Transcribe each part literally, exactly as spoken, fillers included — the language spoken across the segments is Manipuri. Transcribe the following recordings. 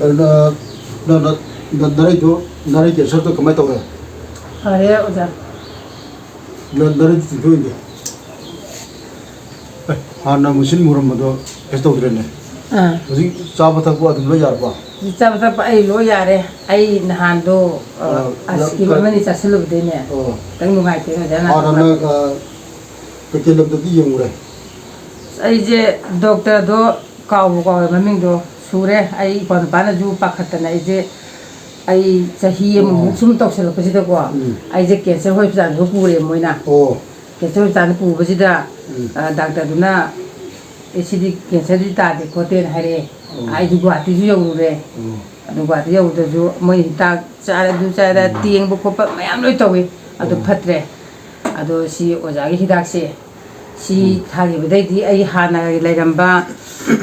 ꯅ-, ꯅ-, ꯅ-, ꯅ-, ꯅꯔꯩꯗꯣ, ꯅꯔꯩ cancerꯗꯣ ꯀꯃꯥꯏꯅ ꯇꯧꯔꯦ? ꯐꯔꯦ, ꯑꯣꯖꯥ꯫ ꯅ-, ꯅꯔꯩꯗꯣ ꯆꯤꯡꯊꯣꯛꯏꯅꯦ꯫ ꯑꯦ, ꯍꯥꯟꯅ ꯃꯨꯁꯤꯟ ꯃꯨꯔꯝꯕꯗꯣ ꯀꯩꯁꯨ ꯇꯧꯗ꯭ꯔꯦꯅꯦ? ꯑꯥ꯫ ꯍꯧꯖꯤꯛ ꯆꯥꯕ ꯊꯛꯄ ꯑꯗꯨꯝ ꯂꯣꯏ ꯌꯥꯔꯕꯣ? ꯍꯧꯖꯤꯛ ꯆꯥꯕ ꯊꯛꯄ ꯑꯩ ꯂꯣꯏ ꯌꯥꯔꯦ꯫ ꯑꯩ ꯅꯍꯥꯟꯗꯣ, ꯑ, ꯑꯥ, ice cream ꯀ-, ꯑꯃꯅꯤ ꯆꯥꯁꯤꯜꯂꯨꯕꯗꯩꯅꯦ, ꯑꯣ꯫ ꯈꯤꯇꯪ ꯅꯨꯡꯉꯥꯏꯇꯦ, ꯑꯣꯖꯥ, ꯅꯍꯥꯟ ꯍꯥꯟꯅ ꯅꯪ, ꯑ, ꯀꯩꯀꯩ ꯂꯝꯗꯗꯤ ꯌꯦꯡꯉꯨꯔꯦ? ꯑꯩꯁꯦ doctorꯗꯣ ꯀꯥꯎꯕꯨ ꯀꯥꯎꯔꯦ ꯃꯃꯤꯡꯗꯣ꯫ ꯁꯨꯔꯦ꯫ ꯑꯩ ꯏꯄ꯭ꯋꯥ ꯅꯨꯄꯥꯅꯁꯨ ꯄꯥꯈꯠꯇꯅ ꯑꯩꯁꯦ, ꯑꯩ ꯆꯍꯤ ꯑꯃꯃꯨꯛ ꯑꯣ꯫ ꯁꯨꯝ ꯇꯧꯁꯜꯂꯛꯄꯁꯤꯗꯀꯣ, ꯎꯝ꯫ ꯑꯩꯁꯦ cancer hospitalꯗ ꯄꯨꯔꯦ ꯃꯣꯏꯅ꯫ ꯑꯣ꯫ Cancer hospitalꯗ ꯄꯨꯕꯁꯤꯗ, ꯎꯝ꯫ ꯑ, doctorꯗꯨꯅ, "ꯑꯦ, ꯁꯤꯗꯤ cancerꯗꯤ ꯇꯥꯗꯦ ꯈꯣꯠꯇꯦꯅ" ꯍꯥꯏꯔꯛꯑꯦ꯫ ꯑꯣ꯫ ꯑꯩꯁꯨ ꯒꯨꯍꯥꯇꯤꯁꯨ ꯌꯧꯔꯨꯔꯦ꯫ ꯑꯣ꯫ ꯑꯗꯨ ꯒꯨꯍꯥꯇꯤ ꯌꯧꯕꯗꯁꯨ ꯃꯣꯏ ꯍꯤꯗꯥꯛ ꯆꯥꯔꯦ, ꯑꯗꯨ ꯆꯥꯔꯦ, ꯎꯝ꯫ ꯇꯦꯡꯕ ꯈꯣꯠꯄ ꯃꯌꯥꯝ ꯂꯣꯏ ꯇꯧꯏ꯫ ꯑꯗꯨ ꯑꯣ꯫ ꯐꯠꯇ꯭ꯔꯦ꯫ ꯑꯗꯣ ꯁꯤ ꯑꯣꯖꯥꯒꯤ ꯍꯤꯗꯥꯛꯁꯦ, ꯁꯤ ꯎꯝ꯫ ꯊꯥꯈꯤꯕꯗꯩꯗꯤ ꯑꯩ ꯍꯥꯟꯅ ꯂꯩꯔꯝꯕ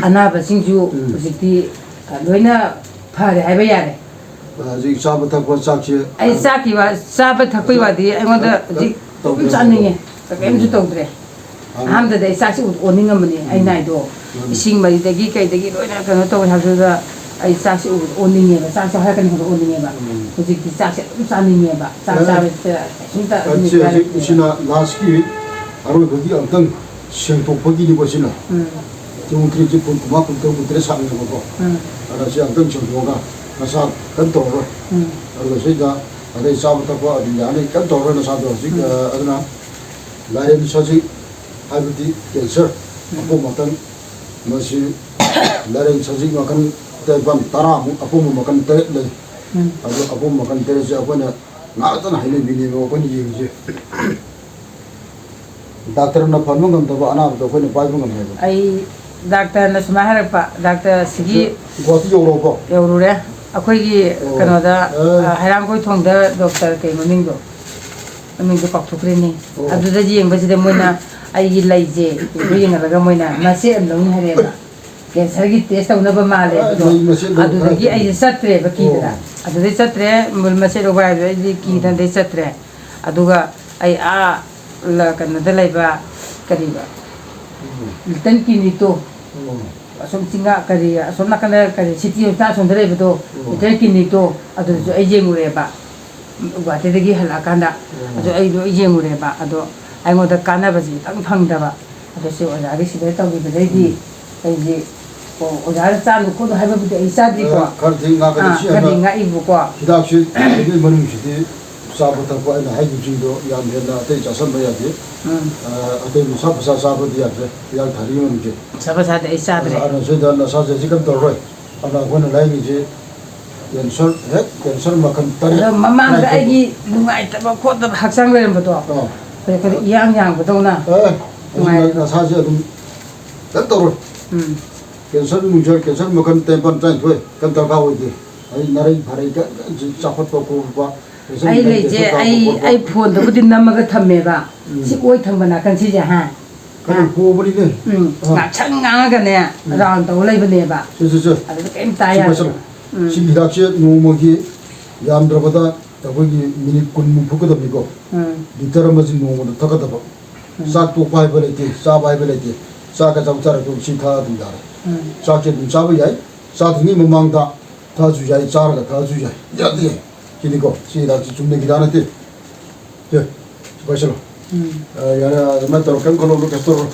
ꯑꯅꯥꯕꯁꯤꯡꯁꯨ ꯎꯝ꯫ ꯍꯧꯖꯤꯛꯇꯤ, ꯑ, ꯂꯣꯏꯅ ꯐꯔꯦ ꯍꯥꯏꯕ ꯌꯥꯔꯦ꯫ ꯑ, ꯍꯧꯖꯤꯛ ꯆꯥꯕ ꯊꯛꯄ ꯆꯥꯛꯁꯦ, ꯑꯩ ꯑ, ꯆꯥꯛꯀꯤ ꯋꯥ-, ꯆꯥꯕ ꯊꯛꯄꯒꯤ ꯀ-, ꯋꯥꯗꯤ ꯑꯩꯉꯣꯟꯗ ꯀ-, ꯍꯧꯖꯤꯛ ꯀꯔꯤꯝ ꯇꯧꯗ꯭ꯔꯦ꯫ ꯆꯥꯅꯤꯡꯉꯦ, ꯀꯔꯤꯝꯁꯨ ꯎꯝ꯫ ꯇꯧꯗ꯭ꯔꯦ꯫ ꯑ-, ꯑꯍꯥꯟꯕꯗꯗꯤ ꯑꯩ ꯆꯥꯛꯁꯦ ꯎ-, ꯑꯣꯟꯅꯤꯡꯉꯝꯕꯅꯦ, ꯑꯩ ꯎꯝ꯫ ꯅꯥꯏꯗꯣ꯫ ꯎꯝ꯫ ꯏꯁꯤꯡ ꯃꯔꯤꯗꯒꯤ ꯀꯩꯗꯒꯤ ꯂꯣꯏꯅ ꯀꯩꯅꯣ ꯇꯧꯋꯦ ꯍꯥꯏꯕꯗꯨꯗ ꯑꯩ ꯆꯥꯛꯁꯦ ꯎꯕꯗ ꯑꯣꯟꯅꯤꯡꯉꯦꯕ, ꯆꯥꯛꯁꯦ ꯍꯥꯏꯔꯛꯀꯅꯤ ꯈꯟꯕꯗ ꯑꯣꯟꯅꯤꯡꯉꯦꯕ꯫ ꯎꯝ꯫ ꯍꯧꯖꯤꯛꯇꯤ ꯆꯥꯛꯁꯦ ꯑꯗꯨꯝ ꯆꯥꯅꯤꯡꯉꯦꯕ, ꯆꯥꯛ ꯑꯦ꯫ ꯆꯥꯕꯁꯤꯗ ꯀꯩꯁꯨꯝꯇ ꯑ, ꯁꯤ ꯍꯧꯖꯤꯛ ꯅꯨꯡꯉꯥꯏꯇꯦꯕ꯫ ꯁꯤꯅ lastꯀꯤ ꯑꯔꯣꯏꯕꯒꯤ ꯑꯃꯨꯛꯇꯪ ꯁꯦꯡꯗꯣꯛꯄꯒꯤꯅꯤꯀꯣ ꯁꯤꯅ꯫ ꯎꯝ꯫ ꯄꯨꯡ ꯇꯔꯦꯠꯁꯦ ꯄꯨꯡ ꯀꯨꯟꯃꯉꯥ, ꯄꯨꯡ ꯇꯔꯨꯛ, ꯄꯨꯡ ꯇꯔꯦꯠ ꯁꯥꯡꯉꯦꯕꯀꯣ꯫ ꯎꯝ꯫ ꯑꯗ ꯁꯤ ꯑꯃꯨꯛꯇꯪ ꯁꯦꯡꯗꯣꯛꯑꯒ ꯅꯁꯥ ꯀꯩꯝ ꯇꯧꯔꯔꯣꯏ꯫ ꯎꯝ꯫ ꯑꯗꯨꯒ ꯁꯤꯗ ꯑꯗꯩ ꯆꯥꯕ ꯊꯛꯄ ꯑꯗꯨꯝ ꯌꯥꯅꯤ, ꯀꯩꯝ ꯇꯧꯔꯔꯣꯏ ꯅꯁꯥꯗꯣ ꯍꯧꯖꯤꯛ, ꯎꯝ꯫ ꯑ, ꯑꯗꯨꯅ ꯂꯥꯏꯔꯦꯟ ꯁꯖꯤꯛ ꯍꯥꯏꯕꯗꯤ cancer ꯎꯝ꯫ ꯑꯄꯣꯝ ꯑꯀꯪ, ꯃꯁꯤ ꯂꯥꯏꯔꯦꯟ ꯁꯖꯤꯛ ꯃꯈꯜ ꯇꯔꯦꯠ, ꯇꯔꯥꯃꯨꯛ ꯑꯄꯣꯝꯕ ꯃꯈꯜ ꯇꯔꯦꯠ ꯂꯩ꯫ ꯎꯝ꯫ ꯑꯗꯨ ꯑꯄꯣꯝꯕ ꯃꯈꯜ ꯇꯔꯦꯠꯁꯦ ꯑꯩꯈꯣꯏꯅ ꯉꯥꯛꯇꯅ ꯍꯥꯏꯅꯕꯤꯅꯦꯕ ꯑꯩꯈꯣꯏꯅ ꯌꯦꯡꯉꯤꯁꯦ꯫ Doctorꯅ ꯐꯍꯟꯕ ꯉꯝꯗꯕ ꯑꯅꯥꯕꯗꯣ ꯑꯩꯈꯣꯏꯅ ꯄꯥꯏꯕ ꯉꯝꯃꯦꯕ꯫ ꯑꯩ doctorꯅ ꯁꯨꯃꯥꯏꯅ ꯍꯥꯏꯔꯛꯄ, "Doctor, ꯁꯤꯒꯤ" ꯒꯨꯍꯥꯇꯤ ꯌꯧꯔꯕꯣ? ꯌꯧꯔꯨꯔꯦ꯫ ꯑꯩꯈꯣꯏꯒꯤ ꯑꯣ꯫ ꯀꯩꯅꯣꯗ, ꯑꯦ꯫ ꯑ, ꯍꯩꯔꯥꯡꯒꯣꯏ ꯊꯣꯡꯗ doctor ꯀꯩ ꯃꯃꯤꯡꯗꯣ? ꯃꯃꯤꯡꯗꯣ ꯀꯥꯎꯊꯣꯛꯈ꯭ꯔꯦꯅꯦ꯫ ꯑꯣ꯫ ꯑꯗꯨꯗ ꯌꯦꯡꯕꯁꯤꯗ ꯃꯣꯏꯅ ꯑꯩꯒꯤ ꯂꯩꯁꯦ ꯌꯦꯡꯍꯜꯂꯒ ꯃꯣꯏꯅ ꯃꯆꯦꯠ ꯑꯃ ꯂꯧꯅꯤ ꯍꯥꯏꯔꯛꯑꯦꯕ꯫ Cancerꯒꯤ test ꯇꯧꯅꯕ ꯃꯥꯜꯂꯦ ꯑ, ꯑꯗꯣ꯫ ꯂꯩ ꯃꯆꯦꯠ ꯂꯧ-, ꯑꯗꯨꯗꯒꯤ ꯈꯔ ꯑꯩꯁꯦ ꯆꯠꯇ꯭ꯔꯦꯕ ꯀꯤꯗꯅ꯫ ꯑꯣ꯫ ꯑꯗꯨꯗꯩ ꯆꯠꯇ꯭ꯔꯦ, ꯃꯆꯦꯠ ꯂꯧꯕ ꯍꯥꯏꯕꯗꯣ ꯑꯩꯗꯤ ꯀꯤꯗꯅ ꯎꯝ꯫ ꯑꯗꯩ ꯆꯠꯇ꯭ꯔꯦ꯫ ꯑꯗꯨꯒ ꯑꯩ ꯑꯥ ꯂ-, ꯀꯩꯅꯣꯗ ꯂꯩꯕ, ꯀꯔꯤꯕ? ꯎꯝ꯫ Little Clinicꯇꯣ꯫ ꯎꯝ꯫ ꯑꯁꯣꯝ ꯆꯤꯡꯉꯥ ꯀꯔꯤ, ꯑꯁꯣꯝ ꯅꯥꯀꯟꯗ ꯀꯔꯤ, ꯁꯤꯇꯤ ꯍꯣꯁꯄꯤꯇꯥꯜ ꯑꯁꯣꯝꯗ ꯂꯩꯕꯗꯣ, ꯎꯝ꯫ ꯚꯦꯇꯔꯅꯔꯤ ꯀ꯭ꯂꯤꯅꯤꯛꯇꯣ, ꯑꯗꯨꯗꯁꯨ ꯎꯝ꯫ ꯑꯩ ꯌꯦꯡꯉꯨꯔꯦꯕ꯫ ꯒꯨꯍꯥꯇꯤꯗꯒꯤ ꯍꯜꯂꯛꯑꯀꯥꯟꯗ꯫ ꯎꯝ꯫ ꯑꯗꯣ ꯑꯩꯗꯣ ꯌꯦꯡꯉꯨꯔꯦꯕ꯫ ꯑꯗꯣ ꯑꯩꯉꯣꯟꯗ ꯀꯥꯟꯅꯕꯁꯦ ꯈꯤꯇꯪ ꯐꯪꯗꯕ꯫ ꯑꯗꯣ ꯁꯤ ꯑꯣꯖꯥꯒꯤ ꯁꯤꯗ ꯇꯧꯈꯤꯕꯗꯩꯗꯤ ꯎꯝ꯫ ꯑꯩꯁꯦ, ꯑꯣ, ꯑꯣꯖꯥꯅ ꯆꯥꯅꯨ ꯈꯣꯠꯅꯨ ꯍꯥꯏꯕꯕꯨꯗꯤ ꯑꯩ ꯆꯥꯗ꯭ꯔꯤꯀꯣ꯫ ꯑ, ꯈꯔꯗꯤ ꯉꯥꯛꯀꯅꯤ꯫ ꯑꯥ, ꯁꯤ ꯈꯔꯗꯤ ꯑꯃ ꯉꯥꯛꯏꯕꯀꯣ꯫ ꯍꯤꯗꯥꯛꯁꯤ ꯇꯧꯕꯒꯤ ꯃꯅꯨꯡꯁꯤꯗꯤ ꯆꯥꯕ ꯊꯛꯄ ꯑꯩꯅ ꯍꯥꯏꯈꯤꯕꯁꯤꯡꯗꯣ ꯌꯥꯝ ꯍꯦꯟꯅ ꯑꯇꯩ ꯆꯥꯁꯟꯕ ꯌꯥꯗꯦ꯫ ꯎꯝ꯫ ꯑ, ꯑꯇꯩ ꯅꯤꯁꯥ ꯄꯁꯥ ꯆꯥꯕꯗꯤ ꯌꯥꯗ꯭ꯔꯦ, ꯍꯤꯗꯥꯛ ꯊꯥꯔꯤꯕ ꯃꯅꯨꯡꯁꯦ꯫ ꯅꯤꯁꯥ ꯄꯁꯥꯗꯤ ꯑꯩ ꯆꯥꯗ꯭ꯔꯦ꯫ ꯑ, ꯑꯗꯨꯅ ꯁꯤꯗ ꯅꯁꯥꯁꯦ ꯁꯤ ꯀꯩꯝ ꯇꯧꯔꯔꯣꯏ꯫ ꯑꯗꯨꯅ ꯑꯩꯈꯣꯏꯅ ꯂꯥꯏꯌꯦꯡꯉꯤꯁꯦ ꯀꯦꯟꯁꯔ, ꯍꯦꯛ ꯀꯦꯟꯁꯔ ꯃꯈꯜ ꯇꯔꯦꯠ ꯑꯗꯣ ꯃꯃꯥꯡꯗ ꯂꯥꯏꯌꯦꯡ ꯇꯧꯕ꯫ ꯑꯩꯒꯤ ꯅꯨꯡꯉꯥꯏꯇꯕ ꯈꯣꯠꯇꯕ ꯍꯛꯆꯥꯡ ꯂꯩꯔꯝꯕꯗꯣ, ꯑꯥ꯫ ꯑꯩꯈꯣꯏ ꯏꯌꯥꯡ ꯌꯥꯡꯕꯗꯧꯅ ꯑꯦ, ꯅꯨꯡꯉꯥꯏꯔꯦ꯫ ꯅꯁꯥꯁꯦ ꯑꯗꯨꯝ ꯀꯩꯝ ꯇꯧꯔꯣꯏ꯫ ꯎꯝ꯫ ꯀꯦꯟꯁꯔ ꯅꯨꯡꯁꯔ, ꯀꯦꯟꯁꯔ ꯃꯈꯜ ꯇꯔꯥꯅꯤꯄꯥꯟ, ꯇꯔꯥꯅꯤꯊꯣꯏ ꯀꯩꯝ ꯗꯔꯀꯥꯔ ꯑꯣꯏꯗꯦ꯫ ꯑꯩ ꯅꯥꯔꯩ ꯐꯥꯔꯩ ꯀꯩꯝ, ꯀꯩꯝ ꯆꯥꯎꯈꯠꯄ ꯈꯣꯠꯄ, ꯀꯦꯟꯁꯔ ꯑꯩ ꯃꯈꯜ ꯂꯩꯁꯦ, ꯀꯦꯟꯁꯔ ꯆꯥꯎꯕ ꯑꯩ, ꯈꯣꯠꯄ꯫ ꯑꯩ ꯐꯣꯟꯗꯕꯨꯗꯤ ꯅꯝꯃꯒ ꯊꯝꯃꯦꯕ꯫ ꯎꯝ꯫ ꯁꯤ ꯑꯣꯏ ꯊꯪꯕ ꯅꯥꯀꯟꯁꯤꯁꯦ, ꯍꯥ? ꯈꯔ ꯍꯥ? ꯍꯣꯕꯅꯤꯅꯦ꯫ ꯎꯝ꯫ ꯑꯥ꯫ ꯉꯥꯛꯁꯪ ꯉꯥꯡꯉꯒꯅꯦ, ꯎꯝ꯫ ꯔꯥꯎꯟ ꯇꯧꯔ ꯂꯩꯕꯅꯦꯕ꯫ ꯁꯦ, ꯁꯦ, ꯁꯦ꯫ ꯑꯗꯨꯗ ꯀꯩꯝ ꯇꯥ ꯁꯤ ꯌꯥꯗꯕ꯫ ꯄꯥꯏꯁꯜꯂꯣ꯫ ꯎꯝ꯫ ꯁꯤꯒꯤ ꯍꯤꯗꯥꯛꯁꯦ ꯅꯣꯡꯃꯒꯤ ꯌꯥꯝꯗ꯭ꯔꯕꯗ ꯑꯩꯈꯣꯏꯒꯤ ꯃꯤꯅꯤꯠ ꯀꯨꯟꯃꯨꯛ ꯐꯨꯠꯀꯗꯕꯅꯤꯀꯣ꯫ ꯎꯝ꯫ ꯂꯤꯇꯔ ꯑꯃꯁꯤ ꯅꯣꯡꯃꯗ ꯊꯛꯀꯗꯕ꯫ ꯎꯝ꯫ ꯆꯥꯛ ꯇꯣꯛꯄ ꯍꯥꯏꯕ ꯂꯩꯇꯦ, ꯆꯥꯕ ꯍꯥꯏꯕ ꯂꯩꯇꯦ꯫ ꯆꯥꯛꯀ ꯆꯥꯛ ꯆꯥꯔꯛꯄ ꯁꯤ ꯊꯛꯑ ꯑꯗꯨꯝ ꯌꯥꯔꯦ꯫ ꯎꯝ꯫ ꯆꯥꯛꯁꯦ ꯑꯗꯨꯝ ꯆꯥꯕ ꯌꯥꯏ꯫ ꯆꯥꯗ꯭ꯔꯤꯉꯩ ꯃꯃꯥꯡꯗ ꯊꯛꯑꯁꯨ ꯌꯥꯏ, ꯆꯥꯔꯒ ꯊꯛꯑꯁꯨ ꯌꯥꯏ꯫ ꯌꯥꯗꯦ꯫ ꯁꯤꯅꯤꯀꯣ, ꯁꯤ ꯍꯤꯗꯥꯛꯁꯤ ꯆꯨꯝꯅꯒꯤ ꯍꯤꯗꯥꯛ ꯅꯠꯇꯦ꯫ ꯁꯦ, ꯁꯤ ꯄꯥꯏꯁꯜꯂꯣ꯫ ꯎꯝ꯫ ꯑ, ꯌꯥꯔꯦ, ꯑꯗꯨꯃꯥꯏꯅ ꯇꯧꯔꯣ, ꯀꯩꯝ ꯈꯜꯂꯨꯅꯨ, ꯀꯩꯁꯨ ꯇꯧꯔꯣꯏ꯫